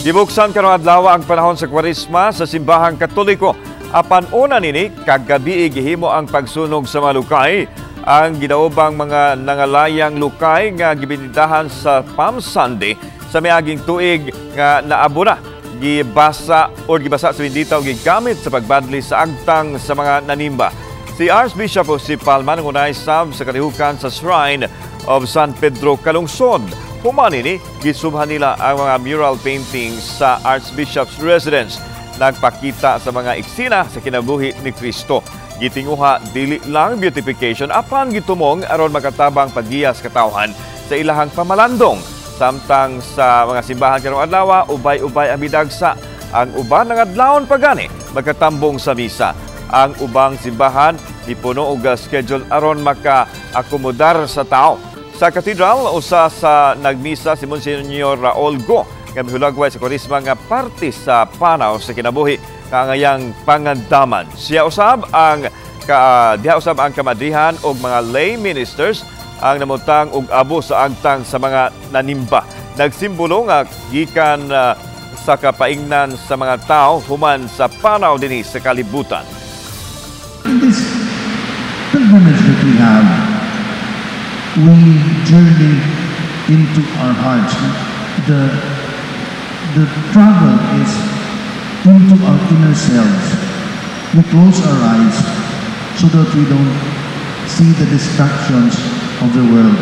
Gibuksan karong adlaw ang panahon sa Kwaresma sa Simbahang Katoliko. Apan una nini, kagabi gihimo ang pagsunog sa mga lukay. Ang gidaobang mga nangalayang lukay nga gibinindahan sa Palm Sunday sa miaging tuig nga naabo na. Gibasa or gibasa sa bindita o gigamit sa pagbadli sa agtang sa mga nanimba. Si Archbishop Jose Palma nangunay sab sa kalihukan sa Shrine of San Pedro Calungsod. Human ini, gisubhan nila ang mga mural paintings sa Archbishop's Residence. Nagpakita sa mga eksena sa kinabuhi ni Kristo. Gitinguha dili lang beautification apan gitumong aron makatabang paggiya sa katawhan sa ilahang pamalandong. Samtang sa mga simbahan karong adlaw, ubay-ubay ang midagsa. Ang uban ng adlawon pagani magkatambong sa misa. Ang ubang simbahan gipuno og schedule aron maka-akomodar sa tao. Sa katedral, usa sa nagmisa si Monsignor Raul Go nga mihulagway sa Kwaresma nga parte sa panaw sa kinabuhi nga angayang pangandaman. Siya usab ang ka, diha usab ang kamadrihan og mga lay ministers ang namutang og abo sa agtang sa mga nanimba. Nagsimbolo nga gikan sa kapaingnan sa mga tao human sa panaw dinhi sa kalibutan. In this pilgrimage that we have, we journey into our hearts. The travel is into our inner selves. We close our eyes so that we don't see the distractions of the world.